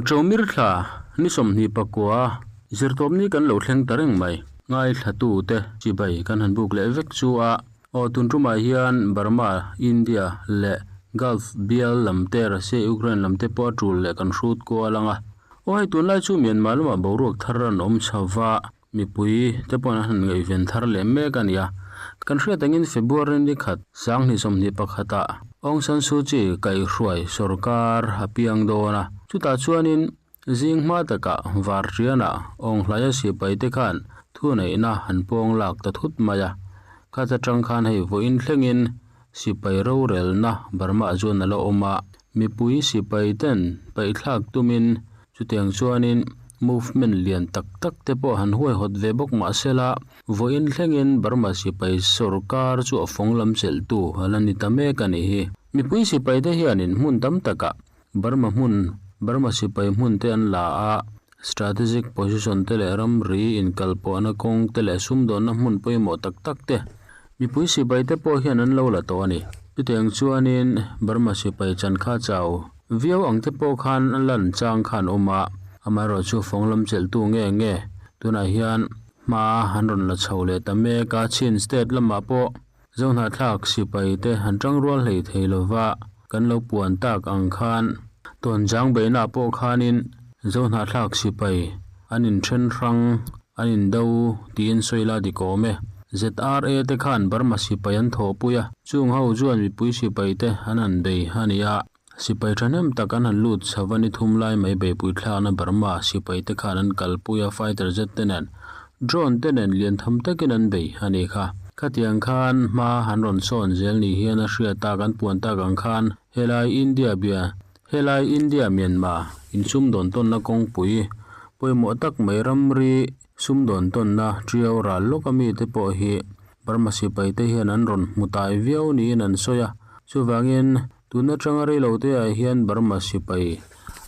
Ṭomir thla ni 29 zirtawpni kan lo thleng ta reng mai. Ngaithlatute chibai kan han buk leh vek chu a. Aw tun tumah hian Burma, India leh Gulf bial lam te, Russia, Ukraine lam te pawh a tul leh kan hrut kual ang a. Aw hei tunlai chu Myanmar lamah boruak thar an awm chho va, mipui te pawh an han ngaihven thar leh mek a ni a. Kan hriat angin February ni khat 2021 ah Aung San Suu Kyi kaihhruai sorkar a piang dawn a, chutah chuanin zing hma takah Varṭianah Aunghlaia sipai te khan thuneihna an pawng lak ta thut mai a. Khat atang khan hei vawiin thlengin sipai rorelna Burma chuan a la awm a, mipui sipai ten paihthlak tumin chutiang chuanin movement lian tak tak te pawh han huaihawt ve bawk mah sela, vawiin thlengin Burma sipai sorkar chu a fawng lam chelhtu a la ni ta mek a nih hi. Mipui sipai te hianin hmun tam takah Burma hmun Burma sipai hmun te an la a, Strategic position te leh ramri inkalpawhna kawng te leh sumdawnna hmun pawimawh tak tak te mipui sipai te pawh hian an lo la tawh a ni. Chutiang chuanin Burma sipai chan kha chau viau ang te pawh khan lan chang khan awm a, amaherawh chu fawng lam chelhtu nge nge tunah hian hma an rawn la chho leh ta mek a, Chin state lamah pawh Zohnahthlak sipai te han tangrual hlei thei lova kan lo puan tak ang khan Tawnzang beihna pawh khanin Zohnahthlak sipai an inthen hrang an indo tiin sawi la dik awm e. ZRA te khan Burma sipai an thawhpui a, chung ho chuan mipui sipai te an han bei a ni a. Sipai thahnem tak an han lut chho a ni thum lai mai beipui thlakna Burma sipai te khan an kalpui a fighter jet te nen drone te nen lian tham takin an bei a ni kha. Khatiang khan hma an rawn sawn zel ni hian a hriat tak an puan tak ang khan helai India bia helai India Myanmar insumdawn tawnna kawngpui pawimawh tak mai ramri sumdawn tawnna Tiau ral lawk ami te pawh hi Burma sipai te hian an rawn hmu tai viau niin an sawi a chuvangin Tun atanga reilo te ah hian Burma sipai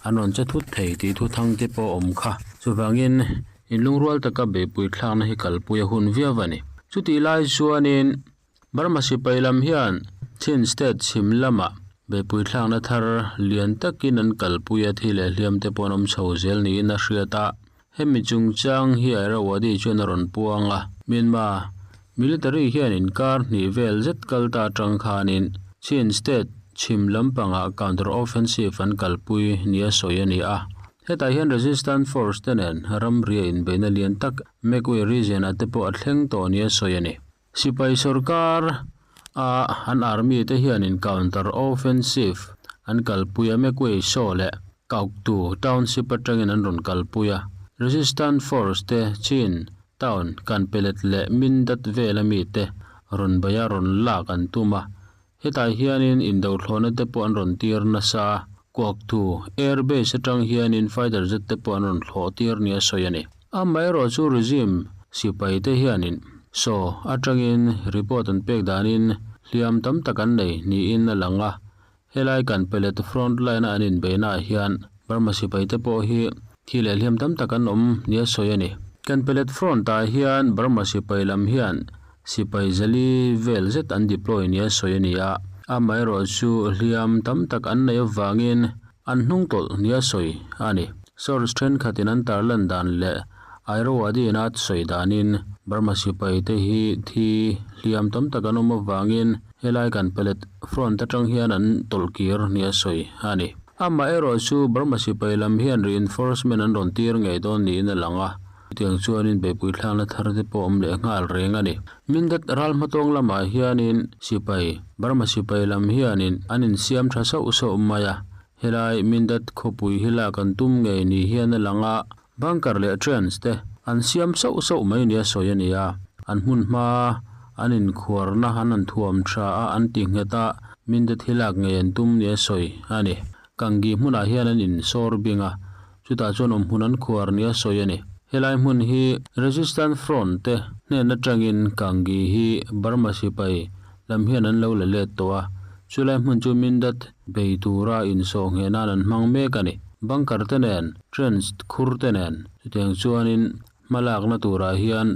an rawn che thut thei tih thu thang te pawh a awm kha. Chuvangin inlungrual taka beihpui thlakna hi kalpui a hun viau a ni. Chutih lai chuanin Burma sipai lam hian Chin State chhim lamah beihpui thlakna thar lian takin an kalpui a thi leh hliam te pawh an awm chho zel niin a hriat a. Hemi chungchang hi Irrawaddy chuan a rawn puang a, Myanmar military hian inkar hnih vel zet kal ta atang khanin Chin state chhim lampangah counter offensive an kalpui nia sawi a ni a. Hetah hian resistance force te nen ramria inbeihna lian tak Magway region ah te pawh a thleng tawh nia sawi a ni. Sipai sorkar a an army te hianin counter offensive an kalpui a, Magway Saw leh Kauktu township atangin an rawn kalpui a, resistance force te Chin town Kanpelet leh Mindat vela mite rawn beih a rawn lak an tum a, hetah hianin indothlawhna te pawh an rawn tir nasa a, Kuaktu air base atang hianin fighter jet te pawh an rawn thlawh tir nia sawi a ni. Amaherawh chu regime sipai te hianin saw atangin report an pek danin hliam tam tak an nei niin a lang a, Helai kan pelet front line a an inbeihna ah hian Burma sipai te pawh hi thi leh hliam tam tak an awm nia sawi a ni. Kan pelet front ah hian Burma sipai lam hian sipai zali vel zet an deploy nia sawi a ni a, amaherawh chu hliam tam tak an neih avangin an hnung tawlh nia sawi a ni. Source thenkhatin an tarlan dan leh Irrawaddy in a sawi danin Burma sipai te hi thi hliam tam tak an awm avangin Helai kan pelet front atang hian an tawlh kir nia sawi a ni. Amah erawh chu Burma sipai lam hian reinforcement an rawn tir ngei dawn niin a lang a, chutiang chuanin beihpui thlakna thar te pawh awm leh nghal reng a ni. Mindat ral hmatawng lamah hianin sipai, Burma sipai lam hianin an insiam tha sauh sauh mai a, helai Mindat khawpui hi lak an tum ngei ni hian a lang a, Bunker leh trench te an siam sauh sauh mai nia sawi a ni a, an hmun hma an inkhuarna an han thuam tha a, an ti nghet a, minte thil lak ngei an tum nia sawi a ni. Kangi hmunah hian an insawr bing a, chutah chuan awmhmun an khuar nia sawi a ni. Helai hmun hi Resistance Front te hnen atangin Kangi hi Burma sipai lam hian an lo la let tawh a, chulai hmun chu Mindat bei tura insawh ngheh nan an hmang mek a ni. Bunker te nen, trench khur te nen, chutiang chuanin hmalakna turah hian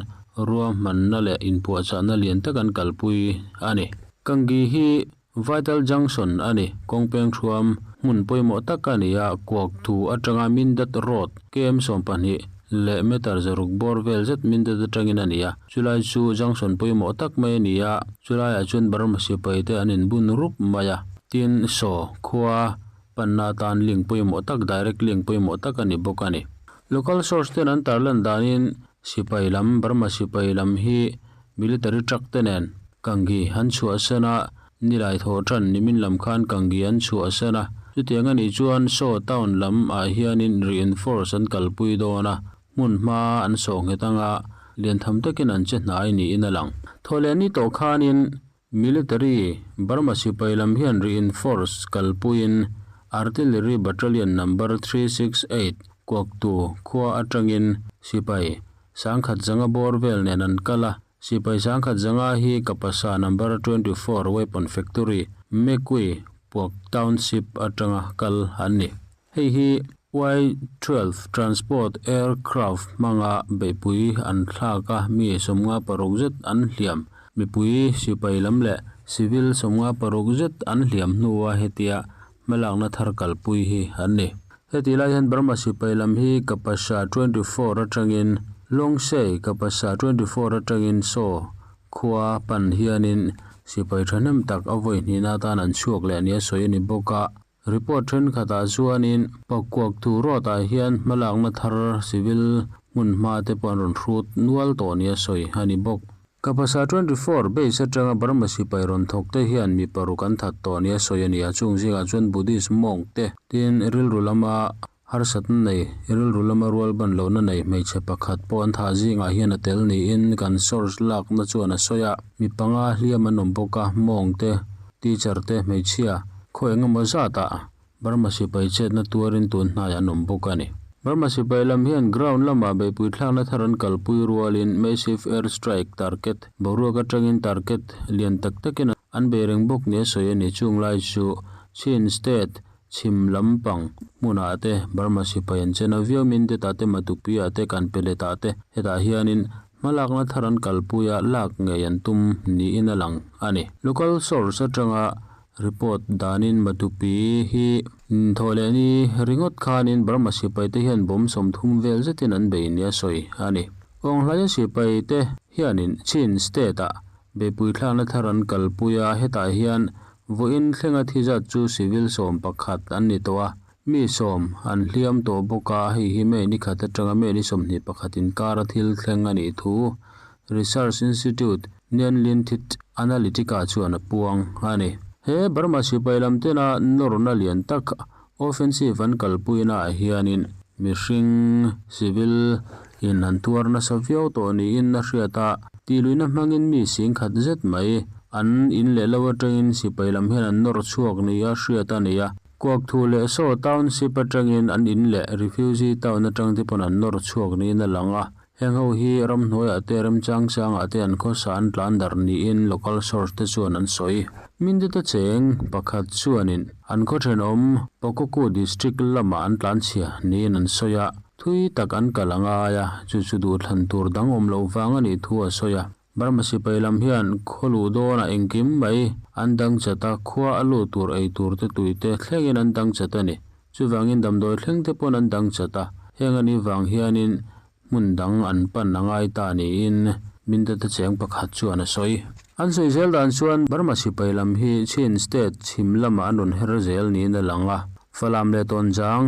ruahmanna leh inpuahchahna lian tak an kalpui a ni. Kangi hi. Vital Junction a ni. Kawng peng thuam hmun pawimawh tak a ni a, kuak thu atanga Mindat Road km 12 leh meter 600 bawr vel zet Mindat atangin a ni a. Chulai chu junction pawimawh tak mai a ni a, chulaiah chuan Burma sipai te an inbun rup mai a. Tin, Saw khua panna atan link pawimawh tak direct link pawimawh tak a ni bawk a ni. Local source ten an tarlan danin sipai lam Burma sipai lam hi military truck te nen Kangi an chhuahsan a, nilai thawh tan nimin lam khan Kangi an chhuahsan a. Chutiang a nih chuan Saw town lam ah hianin reinforce an kalpui dawn a, hmun hma an sawh nghet anga lian tham takin an che hnai niin a lang. Thawhleh ni tawh khanin Military, Burma sipai lam hian reinforce kalpuiin Artillery Battalion Number 368 kuaktu khua atangin sipai 10,500 bawr vel nen an kal a. Sipai 1500 hi Kapasa Number 24 Weapon Factory, Mekwi, Puak Township atanga kal an ni. Hei hi Y-12 transport aircraft hmanga beihpui an thlak a, mi 56 zet an hliam. Mipui sipai lam leh civil 56 zet an hliam hnua hetia hmalakna thar kalpui hi an ni. Heti lai hian Burma sipai lam hi Kapasa 24 atangin Lawngsei Kapasa 24 atangin Saw khua pan hianin sipai thahnem tak a vawi hnihna atan an chhuak leh nia sawi a ni bawk a. Report thenkhatah chuanin Pakuak thu road ah hian hmalakna thar civil hmun hma te pawh an rawn hrut nual tawh nia sawi a ni bawk. Kapasa 24 base atanga Burma sipai rawn thawk te hian mi paruk an that tawh nia sawi a ni a, chung zingah chuan Buddhist monk te tin rilru lama harsatna nei, rilru lama rual ban lohna nei hmeichhe pakhat pawh an thah zingah hian a tel niin kan source lakna chuan a sawi a. Mi panga hliam an awm bawk a, monk te, teacher te, hmeichhia khaw engemaw zatah Burma sipai chetna tuarin tun hnai an awm bawk a ni. Burma sipai lam hian ground lamah beihpui thlakna thar an kalpui rualin massive air strike target boruak atangin target lian tak takin an bei reng bawk nia sawi a ni. Chung lai chu Chin state chhim lampang hmunah te Burma sipai an chena viau Mindet-ah te Matupi-ah te Kanpelet-ah te hetah hianin hmalakna thar an kalpuia lak ngei an tum niin a lang a ni. Local source atanga report danin Matupi hi thawh leh ni ringawt khanin Burma sipai te hian bomb 30 vel zetin an bei nia sawi a ni. Awnghlaia sipai te hianin Chin state-ah beihpui thlakna thar an kalpuia hetah hian vawiin thlenga thi zat chu civil 11 an ni tawh a, mi 10 an hliam tawh bawk a, hei hi May ni khat atanga May ni 21 inkar a thil thleng a nih thu Research Institute Nianlinthit Analytica chuan a puang a ni. He Burma sipai lam tena nawrna lian tak offensive an kalpuina ah hianin mihring civil in an tuar nasa viau tawh niin a hriat a, tihluihna hmangin mi 10,000 zet mai an in leh lo atangin sipai lam hian an nawr chhuak nia hriat a ni a. Kuak thu leh Saw Township atangin an in leh refugee town atang te pawn an nawr chhuak niin a lang a. Heng ho hi ramhnuaiah te remchang changah te an khawsa an tlan darh niin local source te chuan an sawi. Mindeta cheng pakhat chuanin an khaw thenawm Pakokku district lamah an tlan chhia niin an sawi a, thui tak an kal a ngai a, chu chu duhthlan tur dang awm loh vang a nih thu a sawi a. Burma sipai lam hian khaw luh dawnah engkim mai an dang chat a, khua a lut tur ei tur te tui te thlengin an dang chat a ni. Chuvangin damdawi thleng te pawn an dang chat a, heng a nih vang hianin hmun dang an pan a ngai ta niin Mindeta cheng pakhat chuan a sawi. An sawi zel dan chuan Burma sipai lam hi Chin state chhim lamah an rawn her zel niin a lang a, Falam leh Tawnzang,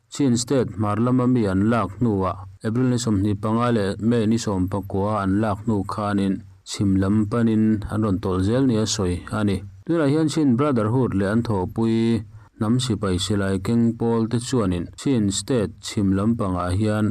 Chin state hmar lama mi an lak hnuah April ni 25 leh May ni 19 an lak hnu khanin chhim lam panin an rawn tawlh zel nia sawi a ni. Tunah hian Chin Brotherhood leh an thawhpui hnam sipai silai keng pawl te chuanin Chin state chhim lampangah hian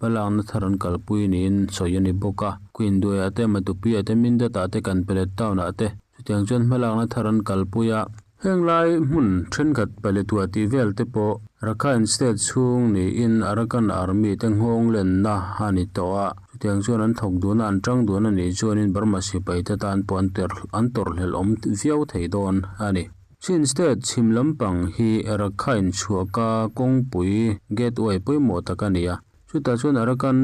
hmalakna thar an kalpui niin sawi a ni bawk a. Queen Duaiah te, Matupi-ah te, Mindat-ah te, Kanpelet town-ah te chutiang chuan hmalakna thar an kalpui a. Heng lai hmun thenkhat Paletwa tih vel te pawh Rakhine state chhung niin Arakan Army te nghawng lenna a ni tawh a. Chutiang chuan an thawk dun a, an tang dun a nih chuanin Burma sipai te tan pawh an tawrhhlelh awm viau thei dawn a ni. Chin state chhim lampang hi Rakhine chhuahka kawngpui gateway pawimawh tak a ni a. Chutah chuan Arakan.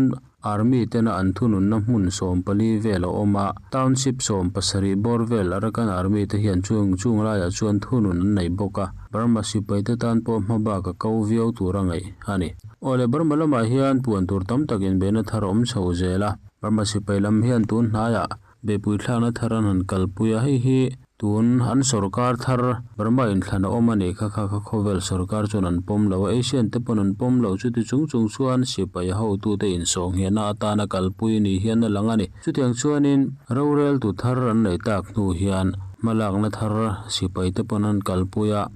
Army tena an thununna hmun 14 vel a awm a, township 17 bawr vel Arakan Army te hian chung chung laiah chuan thunun an nei bawk a, Burma sipai te tan pawh hmabak a ko viau tur a ngaih a ni. Awle Burma lamah hian puan tur tam tak inbeihna thar a awm chho zel a, Burma sipai lam hian tun hnaiah Beihpui thlakna thar an han kalpui a, hei hi tun an sawrkar thar Burma inthlan a awm a nih kha kha kha khawvel sawrkar chuan an pawm lo a, Asian te pawn an pawm lo, chuti chung chung chuan sipai hotute insawhnghehna atana kalpui ni hian a lang a ni. Chutiang chuanin roreltu thar an neih tak hnu hian hmalakna thar sipai te pawn an kalpui a,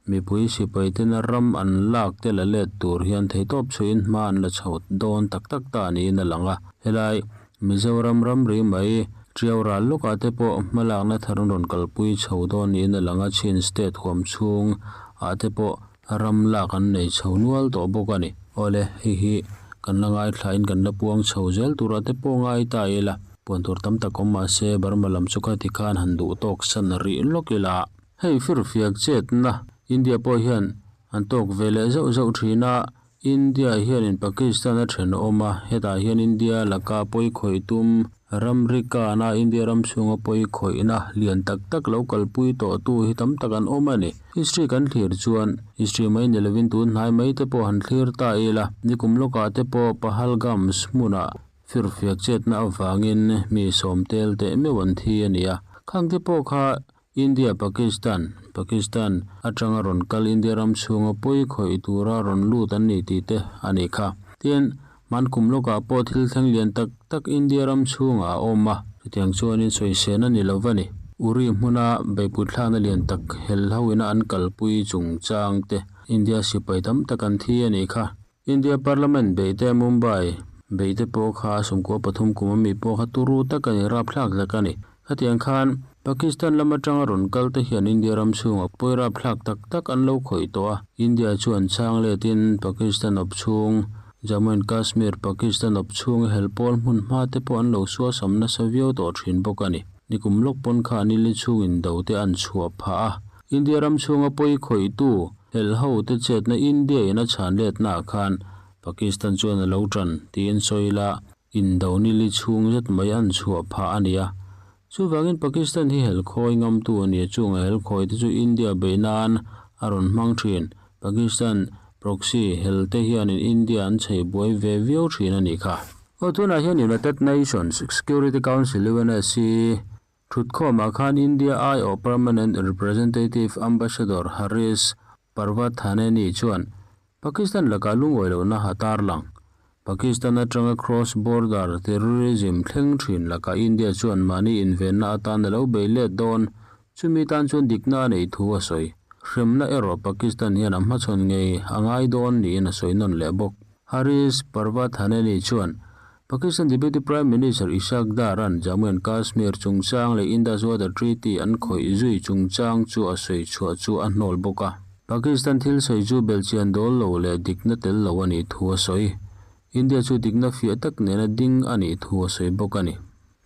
mipui sipai tena ram an lak te la let tur hian theihtawp chhuihin hma an la chho dawn tak tak ta niin a lang a. Helai Mizoram ramri mai Tiau ral lawkah te pawh hmalakna thar an rawn kalpui chho dawn niin a lang a, Chin state huam chhung ah te pawh ram lak an nei chho nual tawh bawk a ni. Awle, hei hi kan la ngaithlain kan la puang chho zel turah te pawh ngai ta ila, puan tur tam tak awm mahse Burma lam chu khati khan han duh tawk san rih lawk ila. Hei firfiak chetna India pawh hian an tawk ve leh zauh zauh thin a, India hianin Pakistan a thenawm a, hetah hian India laka pawi khawih tum ramri kana India ram chhunga pawi khawihna lian tak tak lo kalpui tawhtu hi tam tak an awm a ni. History kan thlir chuan history mai ni lovin tun hnai mai te pawh han thlir ta ila, nikum lawkah te pawh Pahalgams hmunah firfiak chetna avangin mi sawm tel teh meuh an thi a ni a, khang te pawh kha India Pakistan, Pakistan atanga rawn kal India ram chhunga pawi khawih tura rawn lut an ni tih te a nih kha. Tin, hmankum lawkah pawh thil thleng lian tak tak India ram chhungah a awm a, chutiang chuanin sawisên a ni lo va ni. Uri hmuna beihpui thlakna lian tak hel ho ina an kalpui chungchang te India sipai tam tak an thi a nih kha. India Parliament beihte Mumbai beihte pawh kha 13 kum ami pawh kha turu tak a ni, rapthlak tak a ni. Khatiang khan Pakistan lam atanga rawn kal te hian India ram chhungah pawi rapthlak tak tak an lo khawih tawh a. India chuan chhang letin Pakistan awp chhung, Jammu and Kashmir, Pakistan awp chhung a hel pawl hmun hma te pawh an lo suasam nasa viau tawh thin bawk a ni. Nikum lawk pawn kha an ili chhung indo te an chhuah phah a. India ram chhunga pawi khawihtu Hel ho te chetna India in a chhan letna ah khan Pakistan chuan a lo tan tiin sawi ila indo nili chhung zet mai an chhuah phah a ni a. Chuvangin Pakistan hi hel khawi ngamtu a ni a, chunga hel khawi te chu India beih nan a rawn hmang thin. Pakistan proxy hel te hianin India an chheih buai ve viau thin a nih kha. Aw tunah hian United Nations Security Council, UNSC, Thutkhawmah khan India aiawh Permanent Representative Ambassador Harish Parvathaneni chuan Pakistan lakah lungawi lohna a tarlang. Pakistan atanga cross border terrorism thleng thin lakah India chuan mahni invenna atan a lo bei let dawn, chumi tan chuan dikna a neih thu a sawi. Hremna erawh Pakistan hian a hmachhawn ngei a ngai dawn niin a sawi nawn leh bawk. Harish Parvathaneni chuan Pakistan Deputy Prime Minister Ishaq Dar-a'n Jammu and Kashmir chungchang leh Indus Water Treaty an khawih zui chungchang chu a sawi chhuah chu a hnawl bawk a. Pakistan thil sawi chu belhchian dawl lo leh dikna tel lo a nih thu a sawi. India chu dikna fiah tak nena ding a nih thu a sawi bawk a ni.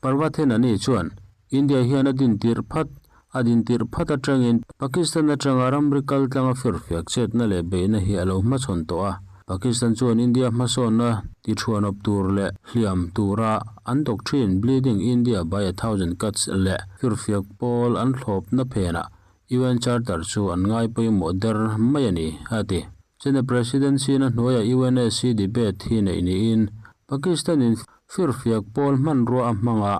Parvathenani chuan India hian a dintir phat a dintir phat atangin Pakistan atanga ramri kal tlanga firfiak chetna leh beihna hi a lo hmachhawn tawh a. Pakistan chuan India hmasawnna tithuanawp tur leh hliam tura an dawk thin Bleeding India by a Thousand Cuts leh firfiak pawl an thlawpna phenah UN Charter chu an ngai pawimawh der mai a ni, a ti. China Presidency-na hnuaiah UNSC debate hi neih niin Pakistan-in Firfiak pawl hmanrua a hmanga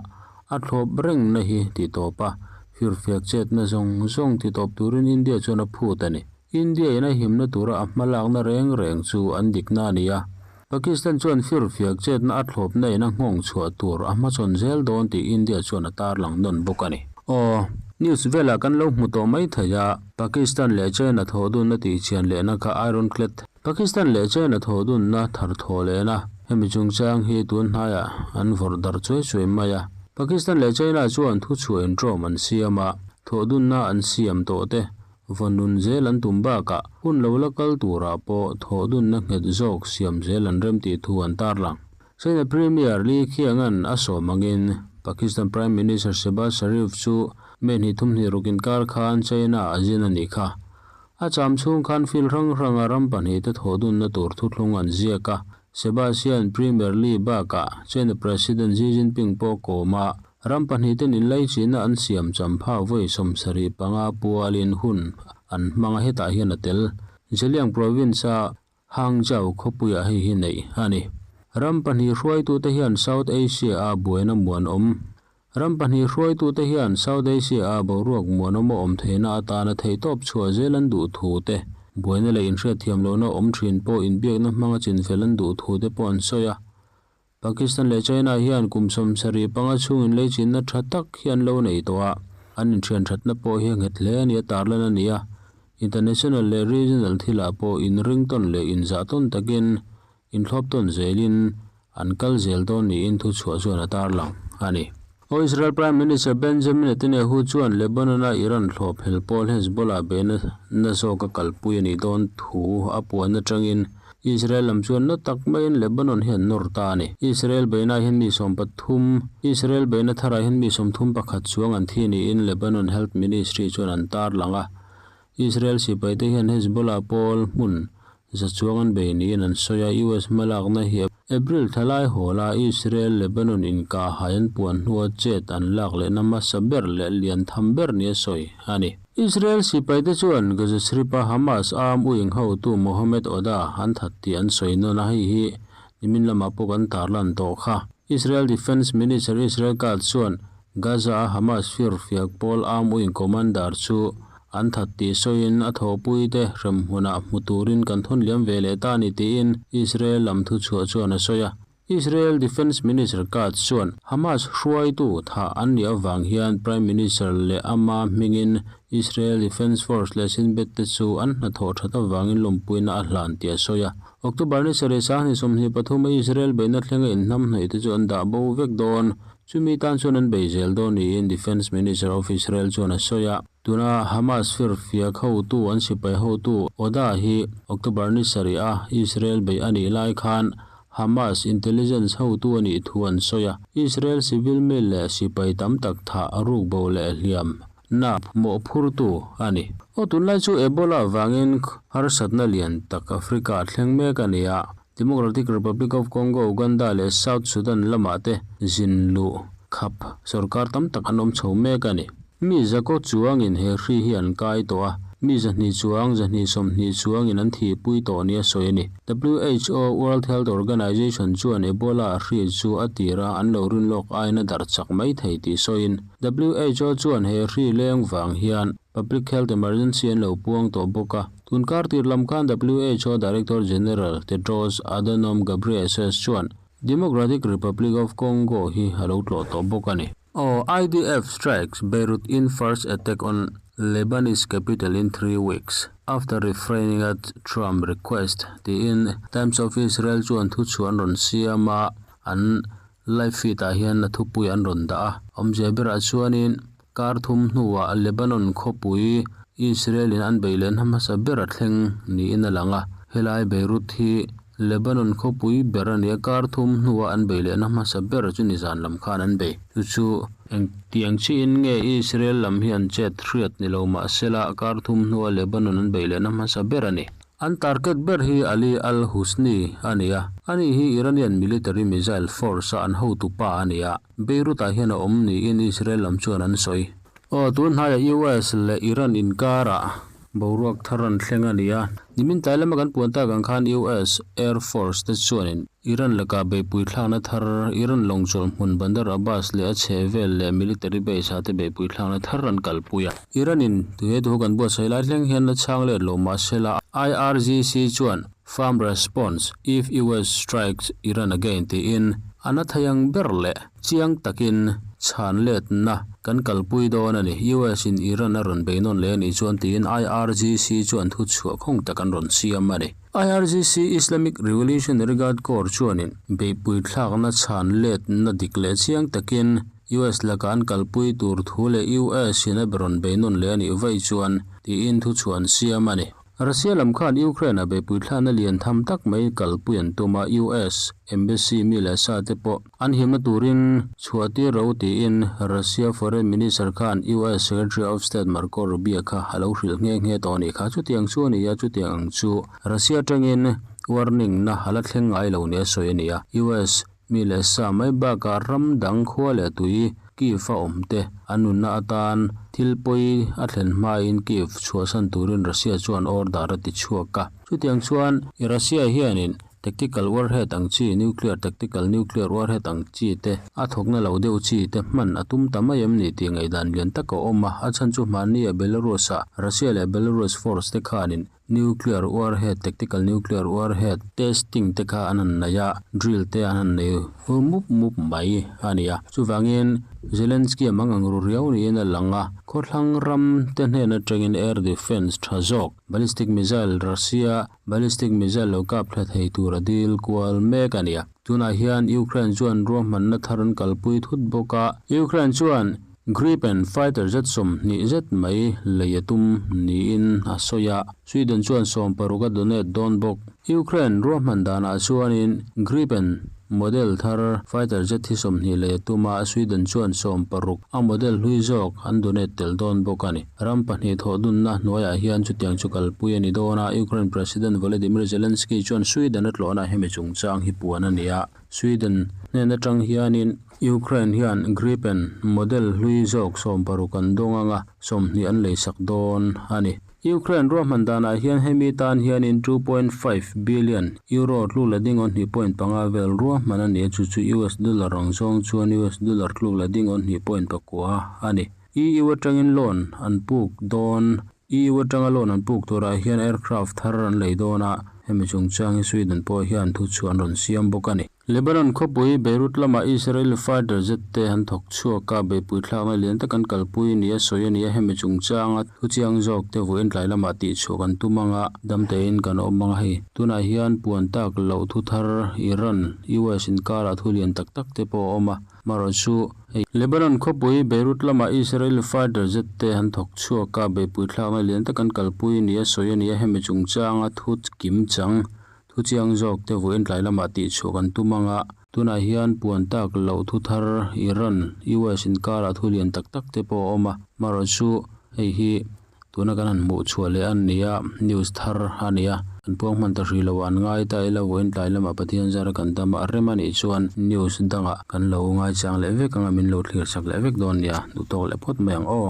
a thlawp rengna hi ti tawp a, firfiak chetna zawng zawng ti tawp turin India chuan a phut a ni. India in a himna tura a hmalakna reng reng chu an dikna a ni a. Pakistan chuan firfiak chetna a thlawpna in a nghawng chhuah tur a hmachhawn zel dawn tih India chuan a tarlang nawn bawk a ni. Aw, news velah kan lo hmu tawh mai thei a, Pakistan leh China thawhdunna tihchian lehna kha ironclad Pakistan leh China thawhdunna thar thaw lehna hemi chungchang hi tun hnaiah an vawrh darh chuai chuai mai a. Pakistan leh China chuan thuchhuah intawm an siam a, thawhdunna an siam tawh te vawnun zel an tum bakah hun lo la kal turah pawh thawhdunna nghet zawk siam zel an rem tih thu an tarlang. China Premier Li Qiang-a'n a sawm angin Pakistan Prime Minister Shehbaz Sharif chu May hnih thum hnih ruk inkar khan China-ah a zin a nih kha. A cham chhung khan field hrang hranga ram pahnihte thawhdunna tur thuthlung an ziak a. Sebas hian Premier Li bakah China President Xi Jinping pawh a kawm a, ram pahnihten inlaichinna an siam champha vawi 75 pualin hun an hmang a, hetah hian a tel. Zhejiang province-a Hangzhou khawpuiah hei hi neih a ni. Ram pahnih hruaitute hian South Asia-a buaina muanawm Ram pahnih hruaitute hian South Asia-a boruak muanawm a awm theihna atana theihtawp chhuah zel an duh thu te, buaina leh inhriatthiam lohna awm thin pawh inbiakna hmanga chinfel an duh thu te pawh an sawi a. Pakistan leh China hian kum 75 chhung inleichinna tha tak hi an lo nei tawh a, an inthian thatna pawh hi a nghet hle a ni a tarlan a ni a. International leh regional thilah pawh inringtawn leh inzahtawn takin inthlawp tawn zelin an kal zel dawn niin thuchhuah chuan a tarlang a ni. Aw Israel Prime Minister Benjamin Netanyahu chuan Lebanon-a Iran thlawp hel pawl Hezbollah beihna na zawka kalpui a nih dawn thu a puan atangin Israel lam chuan na tak maiin Lebanon hi an nawr ta a ni. Israel beihna hian mi 13, Israel beihna tharah hian mi 31 chuang an thi niin Lebanon Health Ministry chuan an tarlang a. Israel sipaite hian Hezbollah pawl hmun za chuang an bei niin an sawi a, US hmalakna hi April thlalai hawla Israel-Lebanon inkahhai an puan hnua chet an lak lehna hmasa ber leh lian tham ber nia sawi a ni. Israel sipaite chuan Gaza Strip-a Hamas arm wing hotu Mohammed Oda an that tih an sawi nawn a, hei hi nimin lamah pawh kan tarlan tawh kha. Israel Defence Minister Israel Katz chuan Gaza-a Hamas firfiak pawl arm wing commander chu an that tih sawiin a thawhpuite hremhmunah hmu turin kan thawn liam ve leh ta a ni tiin Israel lam thuchhuah chuan a sawi a. Israel Defence Minister Katz chuan Hamas hruaitu thah an nih avang hian Prime Minister leh ama hmingin Israel Defence Force leh Shin Bet te chu an hnathawh that avangin lawmpuina a hlan tih a sawi a. October ni sarih 2023 a Israel beihna thlenga inhnamhnawih te chu an dah bo vek dawn. Chumi tan chuan an bei zel dawn niin Defence Minister of Israel chuan a sawi a. Tuna Hamas firfiak hotu an sipai hotu Oda hi October ni sarih a Israel beih a nih lai khan Hamas intelligence hotu a nih thu an sawi a. Israel civil mi leh sipai tam tak thah ruk bo leh hliam na mawhphurtu a ni. Aw tunlai chu Ebola vangin harsatna lian tak Africa a thleng mek a ni a. Democratic Republic of Congo, Uganda leh South Sudan lamah te zin luh khap sorkar tam tak an awm chho mek a ni. Mi zakaw chuangin he hri hi an kai tawh a, mi 200 chuang, 220 chuangin an thihpui tawh nia sawi a ni. WHO, World Health Organization, chuan Ebola hri chu a tira an lo rin lawk aiin a darh chak mai thei tih sawiin, WHO chuan he hri leng vang hian Public Health Emergency an lo puang tawh bawk a. Tun kar tir lam khan WHO Director General Tedros Adhanom Ghebreyesus chuan Democratic Republic of Congo hi a lo tlawh tawh bawk a ni. Aw, IDF strikes Beirut in first attack on Lebanese capital in 3 weeks after refraining at Trump request tiin Times of Israel chuan thuchhuah an rawn siam a, an live feed ah hian a thupui an rawn dah a. Awmzia berah chuanin Kar thum hnuah Lebanon khawpui Israel-in an beih lehna hmasa ber a thleng niin a lang a. Helai Beirut hi Lebanon khawpui ber a ni a, kar thum hnuah an beih lehna hmasa ber chu nizan lam khan an bei. Chu chu engtiang chiin nge Israel lam hi an chet hriat ni lo mahsela kar thum hnuah Lebanon an beih lehna hmasa ber a ni. An target ber hi Ali al-Husni a ni a, ani hi Iranian military missile force-a an hotu pa a ni a. Beirut-ah hian a awm niin Israel lam chuan an sawi. Aw, tun hnaiah US leh Iran inkarah boruak thar an thleng a ni a. Nimin tlai lama kan puan tak ang khan US Air Force te chuanin Iran lakah beihpui thlakna thar, Iran lawng chawlh hmun Bandar Abbas leh a chhehvel leh military base-ah te beihpui thlakna thar an kalpui a. Iran-in he thu kan buatsaih lai thleng hian la chhang let lo mahsela IRGC chuan Firm response if US strikes Iran again tiin a na thei ang ber leh chiang takin chhan letna kan kalpui dawn a ni. US in Iran a rawn bei nawn leh a nih chuan tiin IRGC chuan thu chhuah khawng tak an rawn siam a ni. IRGC Islamic Revolutionary Guard Corps chuanin beihpui thlakna chhan letna dik leh chiang takin US laka an kalpui tur thu leh US in a rawn bei nawn leh a nih vaih chuan tiin thu chhuah an siam a ni. Russia lam khan Ukraine a beihpui thlakna lian tham tak mai kalpui an tum a, US Embassy mi leh sa te pawh an himna turin chhuah tir ro tiin Russia Foreign Minister khan US Secretary of State Marco Rubio kha a lo hrilh nghe nghe tawh a nih kha. Chutiang chu a ni a, chutiang ang chu Russia atangin. warning na ala thleng ngai lo nia sawi a ni a. US mi leh sa mai bakah ram dang khua leh tui Kyiv a awm te an nunna atan thil pawi a thlen hmain Kyiv chhuahsan turin Russia chuan order a ti chhuak a. Chutiang chuan Russia hianin tactical warhead ang chi nuclear tactical nuclear warhead ang chi te a thawkna lo deuh chi te hman a tum ta mai em ni tih ngaihdan lian tak a awm a. A chhan chu hmanni a Belarus ah Russia leh Belarus force te khanin nuclear warhead tactical nuclear warhead testing te kha an han nei a, drill te an han nei mup mup mai a ni a. Chuvangin Zelensky a mang ang ru riau niin a lang a, khawthlang ram te hnen atangin air defence tha zawk ballistic missile Russia ballistic missile lo kap thla thei tur a dil kual mek a ni a. Tunah hian Ukraine chuan ruahmanna thar an kalpui thut bawk a, Ukraine chuan Gripen fighter jet 20 zet mai lei a tum niin a sawi a, Sweden chuan 16 a donate dawn bawk. Ukraine ruahman danah chuanin Gripen model thar fighter jet hi 20 lei a tum a, Sweden chuan 60 a model hlui zawk an donate tel dawn bawk a ni. Ram pahnih thawh dunna hnuaiah hian chutiang chu kalpui a ni dawn a, Ukraine President Volodymyr Zelensky chuan Sweden a tlawhna hemi chungchang hi puan a ni a. Sweden hnen atang hianin Ukraine hian Gripen model hlui zawk 60 an dawng anga 20 an leisak dawn a ni. Ukraine ruahman danah hian hemi tan hianin 2.5 billion euro tluk la ding awn hnih point panga vel ruahman a ni a, chu chu US dollar ang zawng chuan US dollar tluk la ding awn hnih point pakua a ni. EU atangin loan an puk dawn. EU atanga loan an puk turah hian aircraft thar an lei dawn a, hemi chungchang hi Sweden pawh hian thu chu an rawn siam bawk a ni. Lebanon khawpui Beirut lama Israel fighter jet te an thawk chhuak a, beihpui thlakna lian tak an kalpui ni a sawi a ni a, hemi chungchanga thu chiang zawk te vawiin tlai lamah tih chhuah kan tum anga damtein kan awm anga hei. Tunah hian puan tak loh thu thar Iran, US inkarah thu lian tak tak te pawh a awm a, marawh chu hei. Lebanon khawpui Beirut lama Israel fighter jet te an thawk chhuak a, beihpui thlakna lian tak an kalpui ni a sawi a ni a, hemi chungchanga thu kim chang thu chiang zawk te vawiin tlai lamah tih chhuah kan tum anga tunah hian puan tak loh thu thar Iran, US inkarah thu lian tak tak te pawh a awm a, marawh chu hei hi tuna kan han hmuh chhuah leh a ni a, news thar a ni a, kan puang hman ta hrih lo an ngai ta ila vawiin tlai lamah Pathian zara kan dam a, a rem a nih chuan news dangah kan lo ngaichang leh vek anga min lo thlir sak leh vek dawn nia, duhtawk leh phawt mai ang aw.